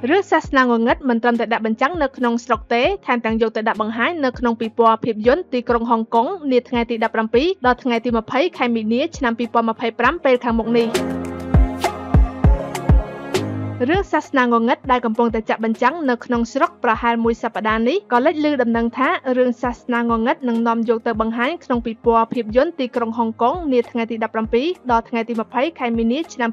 រឿងសាសនាងងឹតមិនត្រឹមតែដាក់បញ្ចាំងនៅក្នុងស្រុកទេថែមទាំងយកទៅដាក់បង្ហាញនៅក្នុងពិព័រណ៍ភាពយន្តទីក្រុងហុងកុងនាថ្ងៃទី17ដល់ថ្ងៃទី20ខែមីនាឆ្នាំ2025ពេលខាងមុខនេះរឿងសាសនាងងឹតដែលកំពុងតែចាក់បញ្ចាំងនៅក្នុងស្រុកប្រហែលមួយសប្តាហ៍នេះក៏លេចឮដំណឹងថារឿងសាសនាងងឹតនឹងនាំយកទៅបង្ហាញក្នុងពិព័រណ៍ភាពយន្តទីក្រុងហុងកុងនាថ្ងៃទី17ដល់ថ្ងៃទី20ខែមីនាឆ្នាំ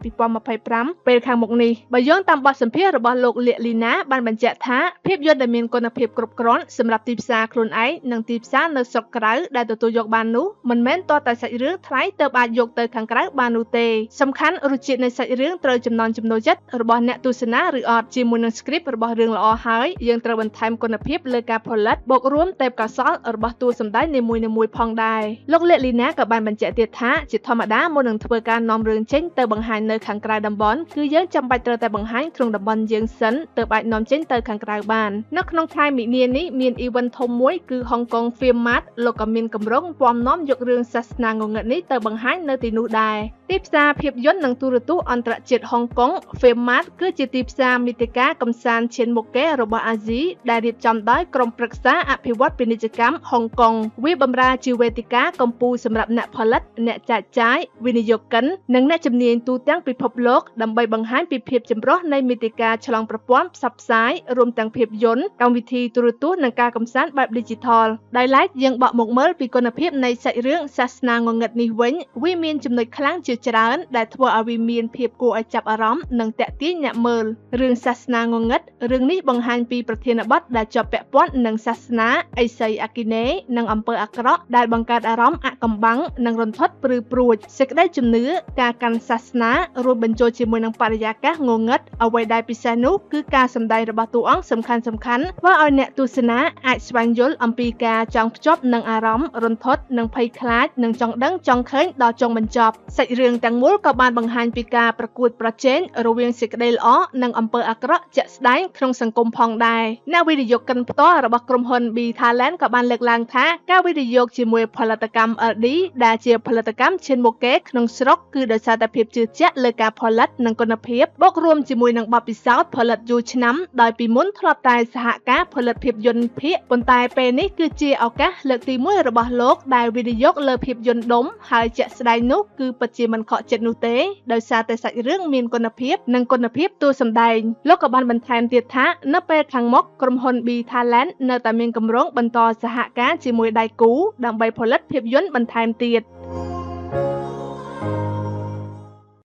2025ពេលខាងមុខនេះបើយោងតាមបទសម្ភាសន៍របស់លោកលៀកលីណាបានបញ្ជាក់ថាភាពយន្តដែលមានគុណភាពគ្រប់គ្រាន់សម្រាប់ទីផ្សារខ្លួនឯងនិងទីផ្សារនៅស្រុកក្រៅដែលទទួលយកបាននោះមិនមែនទាល់តែសាច់រឿងថ្លៃទើបអាចយកទៅខាងក្រៅបាននោះទេសំខាន់រសជាតិនៃសាច់រឿងត្រូវចំណង់ចំណូលចិត្តរបស់អ្នកទស្សនាឬអត់ជាមួយនឹង script របស់រឿងល្អហើយយើងត្រូវបន្ថែមគុណភាពលើការផលិតបូករួមទេពកោសល្យរបស់តួសម្ដែងនីមួយៗផងដែរលោកលៀកលីណាក៏បានបញ្ជាក់ទៀតថាជាធម្មតាមុននឹងធ្វើការនាំរឿងចេញទៅបង្ហាញនៅខាងក្រៅតំបន់គឺយើងចាំបាច់ត្រូវតែបង្ហាញក្នុងតំបន់យើងសិនទើបអាចនាំចេញទៅខាងក្រៅបាននៅក្នុងខែមីនានេះមាន event ធំមួយគឺ Hong Kong Film Mart លោកក៏មានកម្រងពំនាំយករឿងសាសនាងងឹតនេះទៅបង្ហាញនៅទីនោះដែរទីផ្សារភាពយន្តនិងទូរទស្សន៍អន្តរជាតិហុងកុង Film Mart គឺជាទីផ្សារមាតិកាកម្សាន្តឈានមុខគេរបស់អាស៊ីដែលរៀបចំដោយក្រុមប្រឹក្សាអភិវឌ្ឍពាណិជ្ជកម្មហុងកុងវាបម្រើជាវេទិកាកម្ពុជាសម្រាប់អ្នកផលិតអ្នកចែកចាយវិនិយោគិននិងអ្នកជំនាញទូទាំងពិភពលោកដើម្បីបង្ហាញពីភាពចម្រុះនៃមាតិកាឆ្លងប្រព័ន្ធផ្សព្វផ្សាយរួមទាំងភាពយន្តកម្មវិធីទូរទស្សន៍និងការកម្សាន្តបែប Digital ដោយឡែកយើងបកមកមើលពីគុណភាពនៃសាច់រឿងសាសនាងងឹតនេះវិញវាមានចំណុចខ្លាំងជាច្រើនដែលធ្វើឲ្យវាមានភាពគួរឲ្យចាប់អារម្មណ៍និងទាក់ទាញអ្នកមើលរឿងសាសនាងងឹតរឿងនេះបង្ហាញពីប្រធានបទដែលជាប់ពាក់ព័ន្ធនឹងសាសនាឥសីអគ្គិនេនិងអំពើអាក្រក់ដែលបង្កើតអារម្មណ៍អកំបាំងនិងរន្ធត់ព្រឺព្រួចសេចក្តីជំនឿការកាន់សាសនារួមបញ្ចូលជាមួយនឹងបរិយាកាសងងឹតអ្វីដែលពិសេសនោះគឺការសម្ដែងរបស់តួអង្គសំខាន់ៗធ្វើឲ្យអ្នកទស្សនាអាចស្វែងយល់អំពីការចង់ភ្ជាប់នឹងអារម្មណ៍រន្ធត់និងភ័យខ្លាចនិងចង់ដឹងចង់ឃើញដល់ចុងបញ្ចប់សាច់រឿងទាំងមូលក៏បានបង្ហាញពីការប្រកួតប្រជែងរវាងសេចក្តីល្អនិងអំពើអាក្រក់ជាក់ស្ដែងក្នុងសង្គមផងដែរអ្នកវិនិយោគិនផ្ទាល់របស់ក្រុមហ៊ុន B Thailand ក៏បានលើកឡើងថាការវិនិយោគជាមួយផលិតកម្ម LD ដែលជាផលិតកម្មឈានមុខគេក្នុងស្រុកគឺដោយសារតែភាពជឿជាក់លើការផលិតនិងគុណភាពបូករួមជាមួយនឹងបទពិសោធន៍ផលិតយូរឆ្នាំដោយពីមុនធ្លាប់តែសហការផលិតភាពយន្តភាគប៉ុន្តែពេលនេះគឺជាឱកាសលើកទី1របស់លោកដែលវិនិយោគលើភាពយន្តដុំហើយជាក់ស្ដែងនោះគឺពិតជាមិនខកចិត្តនោះទេដោយសារតែសាច់រឿងមានគុណភាពនិងគុណភាពតួសម្ដែងលោកក៏បានបន្ថែមទៀតថានៅពេលខាងមុខក្រុមហ៊ុន B Thailand នៅតែមានគម្រោងបន្តសហការជាមួយដៃគូដើម្បីផលិតភាពយន្តបន្ថែមទៀត។